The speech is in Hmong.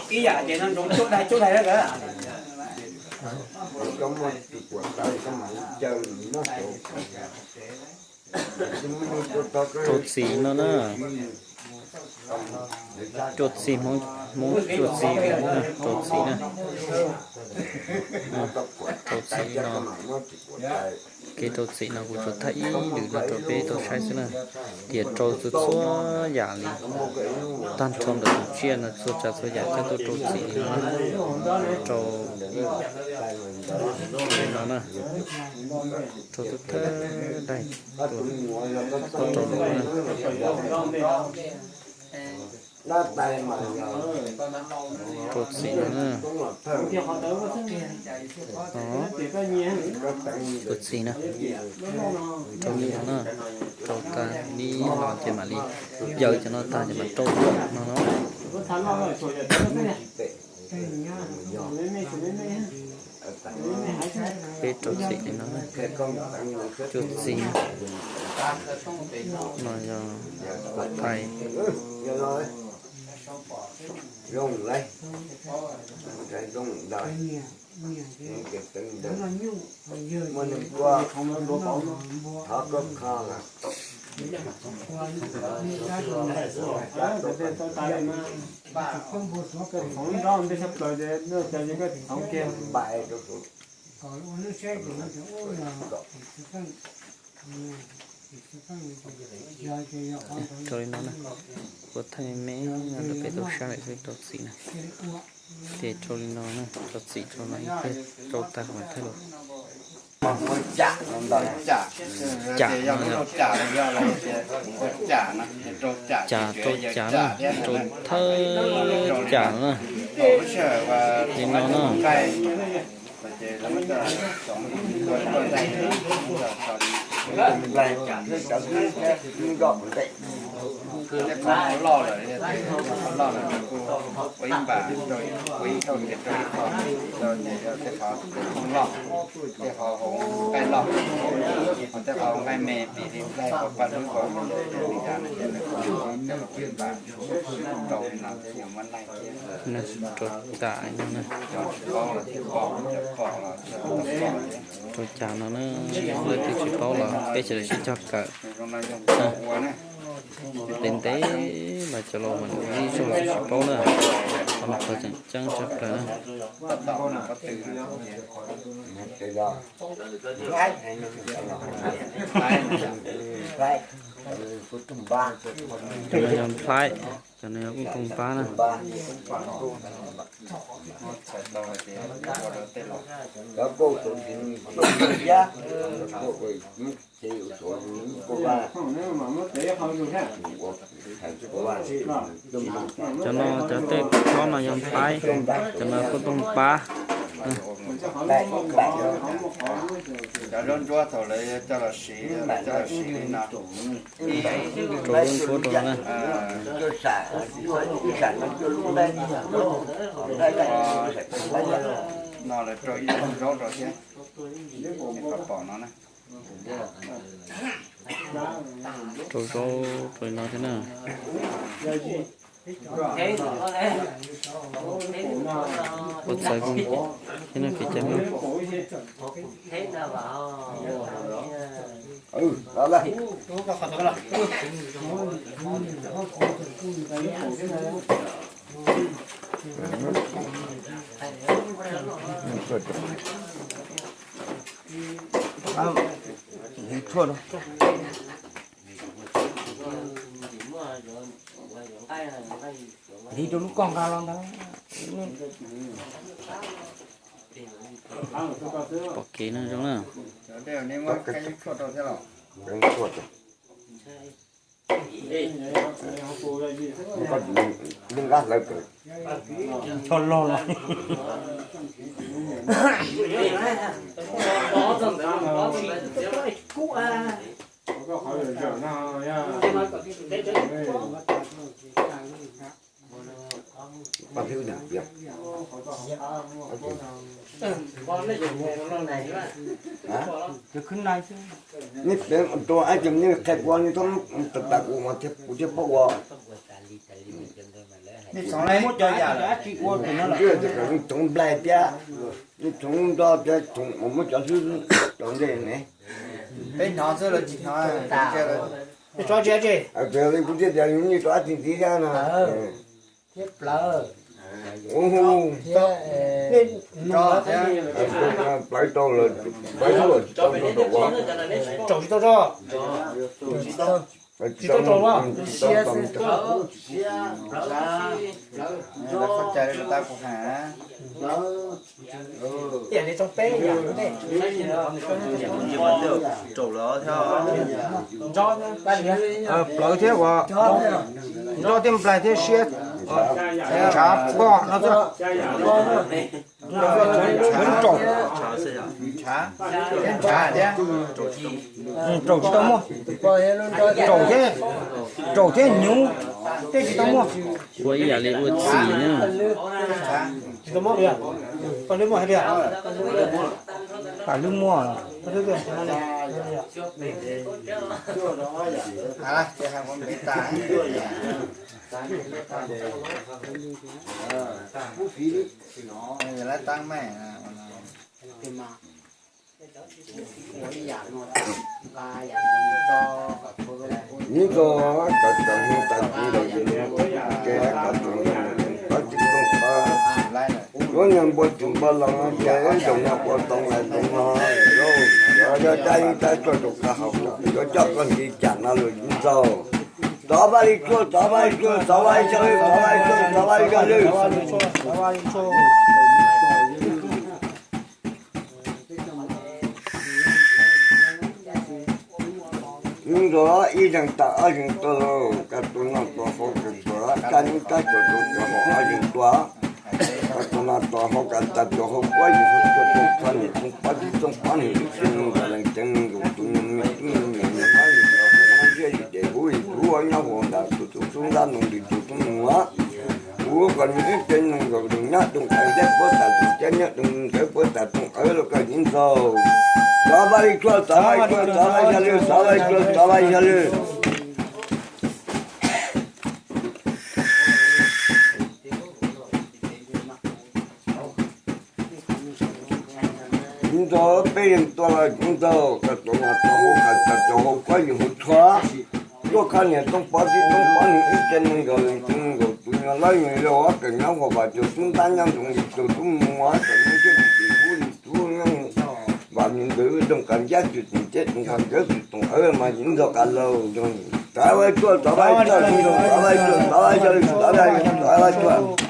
Ib yam ces no ntsoov cuab daig cuab daig lawm. Koj muaj tus kuam tawv koj mam li caw noj. Rau txim no na. Rau txim, Hmoob, Hmoob rau txim, rau txim na. Rau txim no. Kev rau txim no kuv tsuas thaij ib lwm no rau peb tau saib xwb na. Tias rau txhua txhua yam li, tag nrho ntawm tus tsiaj no txhua tsav txhua yam coj tuaj rau txim li no na. Rau ib no na. Rau thawj thawj daim tuaj rau no na. Rau txim no na. Rau txim na. Rau li no na. Rau tag li no ces mam li yaws cov no tag ces mam rau no no. Peb rau txim li no na. Rau txim no yog thaij. Rau li no na, kuv thaij me me rau peb tau saib lawm xwb rau txim na. Ces rau li no na, rau txim rau no ib pliag rau tag kuv mam thaij los. Cam no, cam, rau cam na, rau thawj cam na. Li no na. Tej qhov loj lawm, tej qhov loj lawm kuj ua ib npam rau, ua ib thauj ces rau ib qho, rau ces yog tej qhov loj, tej qhov hauv nqaij loj, ho tej qhov hauv nqaij me, piv li nqaij paj lub ko, li cas no ces lawv kuj coj los ua ib npam rau li no thiab yuav muab laij thiab. Rau cam no na. Cov tsis paub los thiaj pom, cov pom los thiaj tau pom thiab. Rau cam no na, leej twg tsis paub los peb sawv daws sib cog kawm. Zoo no yog ua na. Ntev ntev los cov laus mas ib zaug tsis paub na, qhov no qhov tseem ceeb tshaj plaws na. Cov no yog nplhaib, cov no yog kuj toog pab na. Cov no cov tej khob no yog nplhaib, cov no kuj toog pab. Cov zaub ntsuab thaum lawv coj los siv, coj los siv li no. Rau zaub ntsuab rau na. No lawv rau ib zaub rau thiab. Pom no na. Rau zaub rau li no thiab na. Ua txawv kawg thiab no kev cai no. Li rau lub koj nqa los ntawd. Pom kev no zoo na. Cho loj los. Neb pem tus ais ces neb qhia kuv, neb txhob tas tas kuv mas thiab kuv thiaj paub ua. Muab cov yam dab tsi ua, tsoov nplaig thiab, tsoov nroj thiab, tsoov muab cov hlwb rau ntej ne. Peb hnov xwb los tsis hnov. Kuv thiaj tias nej rov qab txi ntxiv thiab no. Thiab plawv. Plawv rau lawm, plawv tsis tau rau, tsis tau rau. Plawv thiab ua, nroj thiab nplaig thiab siab, ntshav poj no xwb. Raum tsis tau muaj, raum thiab, raum thiab hnyuv tej tsis tau muaj. Ua ib yam li ua txim ne. Tsis tau muaj, paj hlwb muaj hais tias, paj hlwb muaj. Nyob rau cov tsoom hluas, cov tsoom ntawm ces cov tsoom ntawm pab tsis tooj pab, yuav niag npua tsis npua los no ces zaum no ua tau nqaij tau no, yog tab tab tsuag rau koj haus, yuav coj koj nti cam no lawm nraug. Tov Vaj Lis Tshuaj, tov Vaj Lis Tshuaj, tov Vaj Lis Tshuaj, tov Vaj Lis Tshuaj, tov Vaj Lis Tshuaj. Nyob rau ib zeeg tag ob zeeg tuaj lauj, koj tus noj tus haus kawg tuaj, koj nyob koj tuaj tus kawg haus ob zeeg tuaj, koj tus noj tus haus koj tag tus haus kuab yus haus tuaj, tooj pab niam tooj pab txiv tooj pab niam ib tsev neeg nkaus leej tsev neeg nkaus tus niam me tub me nyuam niam pab niam nkaus tus nyob ntiaj teb huv ib tug nyob huv nram tus tub nrab nroog ntws tus tub mus. Kuv kom nws ib tsev neeg nkaus tus nyob tus nqaij ntiab puab tas tus ntiab nyob tus nqaij puab tas tus nqaij los koj nyob nraug. Tov Vaj Lis Tshuaj, tov Vaj Lis Tshuaj, tov Vaj Lis Tshuaj, tov Vaj Lis Tshuaj, tov Vaj Lis Tshuaj. Nyob rau peb yeej tuaj los nyob rau koj tus noj tus haus koj tag tus haus kuab yus haus tshuaj, tuaj koj niam tooj pab txiv tooj pab niam ib tsev neeg nkaus leej tsev neeg nkaus tus nyuag lawv nyuag yau ob tsev nyob huv nram tus tub nrab nyob nroog ntws tus tub mus ob tsev nyob ntiaj teb huv ib tug nyob vam nws ntawd tus nqaij ntiab tsis tus ntiab tus nqaij ntiab tsis tus nqaij mas nyob nraug koj lauj. Tov Vaj Lis Tshuaj, tov Vaj Lis Tshuaj, tov Vaj Lis Tshuaj, tov Vaj Lis Tshuaj, tov Vaj Lis Tshuaj, tov Vaj Lis Tshuaj.